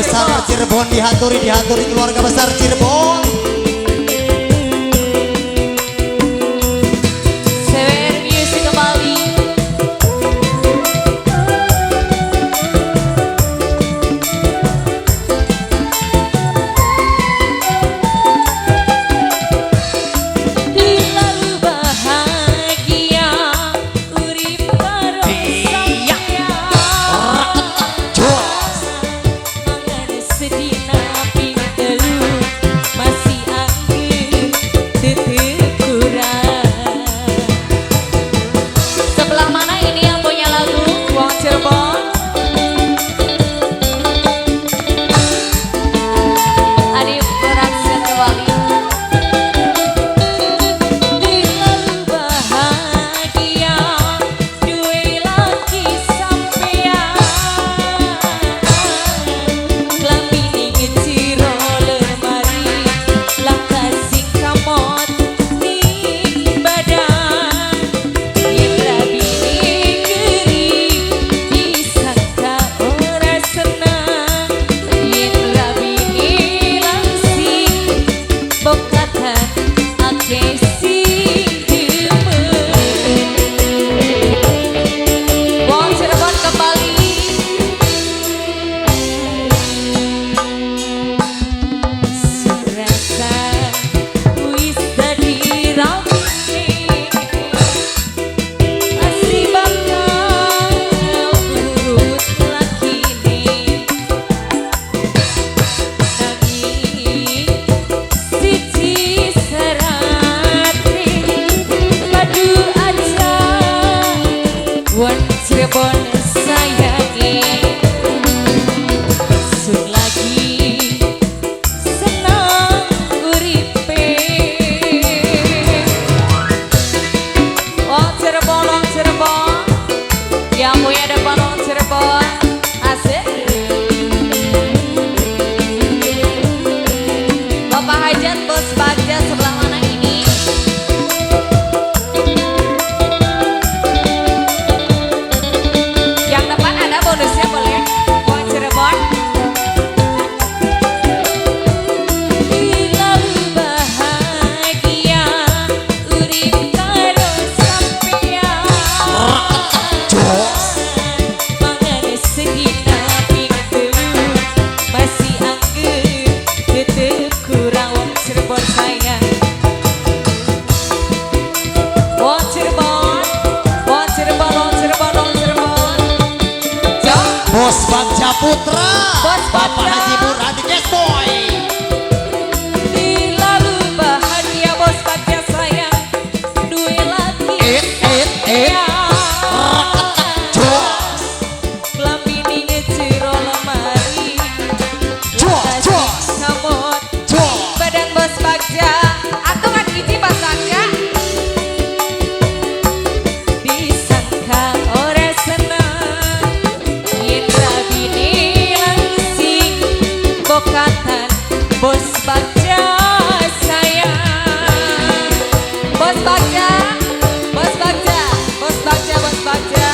Besar Cirebon dihaturi keluarga besar Cirebon. CWR Music kembali. Lalu bahagia urip karo sampeyan. Mangan sedina ping telu masih angger tetep kurang. Sebelah mana ini yang punya lagu Wong Cirebon? Adi Production kembali. Lalu bahagia duwe laki sampean. Klambine ngeciro lemari langkah sing kamot ning badan. Yen rabine keri disangka ora seneng. Yen rabine langsing bokatan akeh sing demen. Wong Cirebon kembali. Serasa wis dadi rabine asli bakal turut lakine. Nanging siji serate padu aja Wong Cirebon sayangi. Sun lagi senang uripe. Wong Cirebon, Wong Cirebon, yang punya depan Wong Cirebon, asik. Bapak Hajat, Bos Bagja sebelah mana ini? Yang depan ada bonusnya boleh? Wong Cirebon. Lalu bahagia urip karo sampeyan. Mangan sedina ping telu masih angger tetep kurang. Wong Cirebon sayang. Wong Cirebon, Wong Cirebon, Wong Cirebon, Wong Cirebon. Jok. Bos Bagja Putra, Bos Bapak Bagja. Haji Burhani Cashboy. Lalu bahagia Bos Bagja sayang duwe laki Et et et. Jos. Klambine ngeciro lemari Jos, jos. Kamot Jos. badan Bos Bagja atungan hiji Bos Bagja. Disangka ora seneng yen rabine langsing bokatan Bos Bagja sayang. Bos Bagja, Bos Bagja, Bos Bagja, Bos Bagja.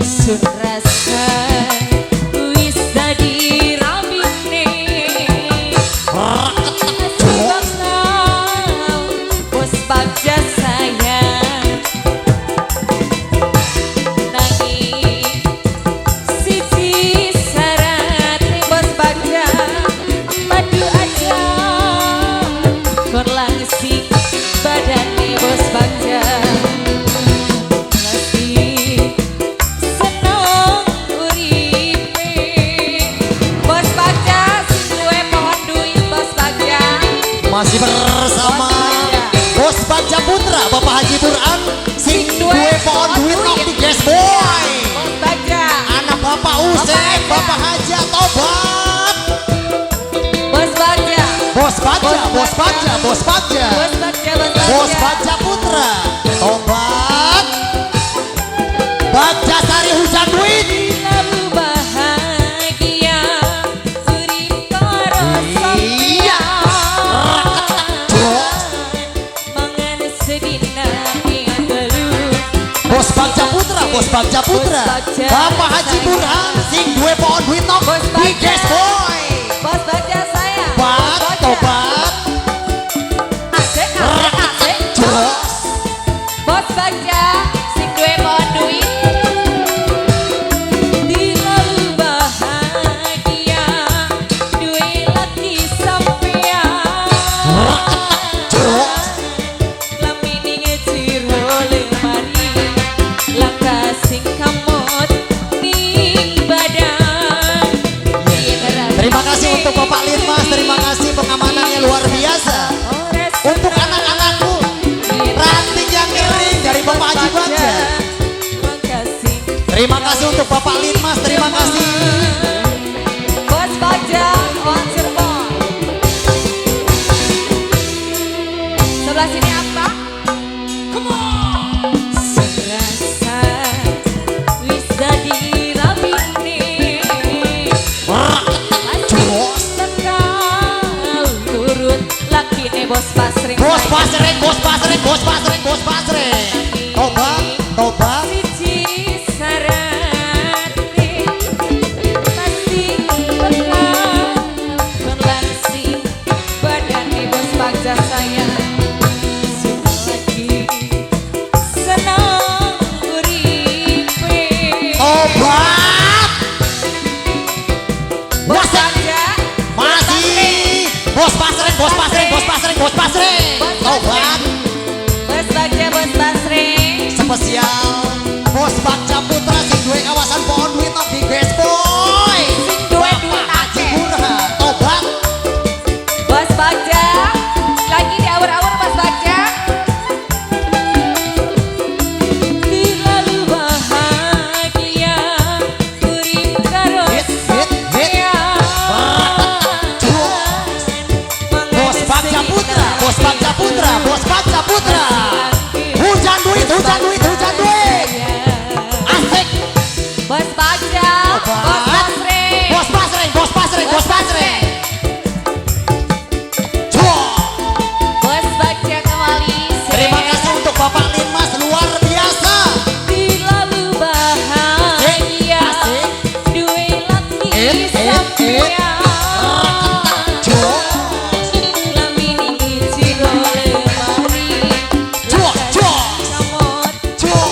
Sun rasa wis dadi rabine asli bakal Bos Bagja sayang. Nanging siji syarate Bos Bagja madu aja kon langsing badane Bos Bagja. Lagi seneng uripe Bos Bagja sing duwe pohon duit Bos Bagja. Masih bersama Bos Bagja Putra, Bapak Haji Burhan sing duwe pohon duit nok di Cashboy. Bos Bagja. Anak Bapak Usep, Bapak Haji Tobat. Bos Bagja. Bos Bagja, Bos Bagja, Bos Bagja. Bos Bagja, Bos Bagja. Bos Bagja Putra, Tobat. Bagja Sari hujan duit. Lalu bahagia urip karo Iya. sampeyan. Jos. Mangan sedina ping telu Bos Bagja Putra, Bos Bos Bagja Putra, Bapak Haji Burhan sing duwe pohon duit nok Biggest Boy. Bos Bagja saya. Tobat, tobat. Asik, asik, asik. Jos. Bos Bagja sing duwe pohon duit. Dilalu bahagia, duwe laki sampean. Jos. Lamini ngeciro lemari, langka sing kamot ning badan. Terima kasih untuk Bapak Linmas, terima kasih pengamanannya luar biasa. Untuk anak-anakku, ranting yang kering dari Bapak Haji Bagja. Terima kasih untuk Bapak Linmas, terima kasih. Bos Bagja, Wan Cirebon. Sebelah sini apa? Come on. Serasa wis dadi rabine. Jos. Tekal turut lakine Bos Basreng. Bos Basreng, Bos Basreng, Bos Basreng, Bos Basreng. Tobat, tobat. Siji sarate pasti tekal kon langsing badane Bos Bagja sayang. Sing lagi seneng uripe. Tobat. Bos Wasik. Bagja Masih. Bos Basreng, Bos Basreng, Bos Basreng, Bos Basreng. Tobat. Bos Bagja, Bos Basreng. Spesial Bos Bagja Putra sing duwe kawasan pohon duit nok Biggest Boy. Sing duwe duit Bapak Haji akeh. Burhan. Tobat. Bos Bagja, lagi di awur-awur Bos Bagja. Dilalu bahagia, urip karo Hit, hit, hit. sampean. Bos Bagja Putra, Bos Bagja Putra, Bos Bagja Putra. Hujan duit, hujan duit, hujan duit. Asik. Bos Bagja, Bos Basreng. Bos Basreng, Bos Basreng, Bos Basreng. Cuak. Bos Bagja kembali. Terima kasih untuk Bapak Linmas luar biasa. Dilalu bahagia, Asik, asik. duwe laki Eh, eh, eh. sampean. Cuak. Lamini ngijiro lemari, Cuak, cuak. kamot Cuak.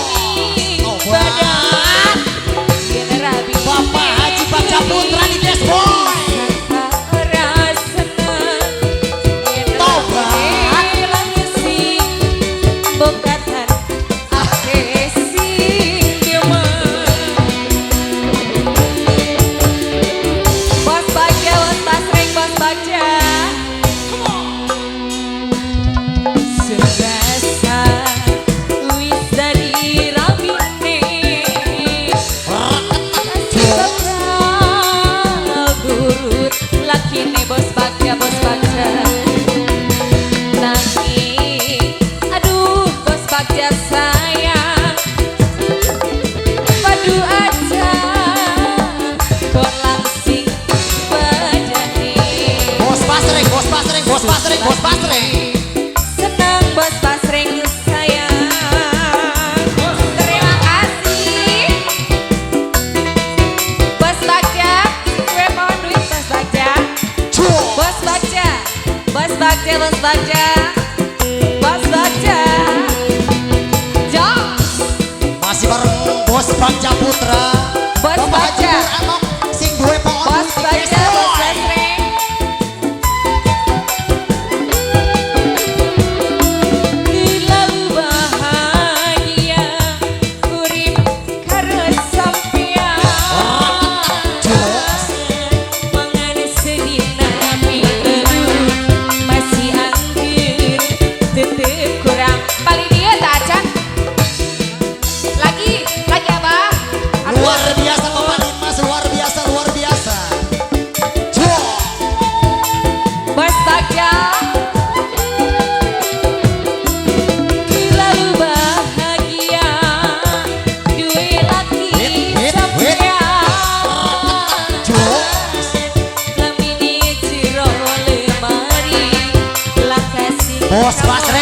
ning Tobat. badan. Yen rabi Bapak Haji Bagja Putra di Biggest Boy. Ora seneng, yen Tobat. rabi langsing bokatan akeh sing demen. Bos Bagja, Bos Basreng, Bos Bagja. Serasa wis dadi rabine. Bakal gurut lakine Bos Bagja, Bos Bagja. Nanging, aduh Bos Bagja sayang. Padu aja kon langsing badane. Bos Basreng, Bos Basreng, Bos Basreng, Bos Basreng. Senang Bos Basreng sayang. Terima kasih. Bos Bagja, gue mau duit Bos Bagja. Cuak. Bos Bagja, Bos Bagja, Bos Bagja, Bos Bagja. Jos. Masih bareng Bos Bagja Putra. Bos Bapak Haji Bagja. Burhan nok sing duwe pohon Bos duit di Bagja, Biggest Bos Boy. Basreng. Dilalu bahagia, urip karo sampean. Jos. Mangan sedina pitelu, masih angger tetep kurang. Paling dia tak acan. Lagi, lagi apa? Luar biasa Bapak Linmas, luar biasa, luar biasa. Cuak. Bos Bagja. Dilalu bahagia, duwe laki Hit, hit, hit. sampean. Jos. Lamini jero lemari, lakasi Bos Basreng.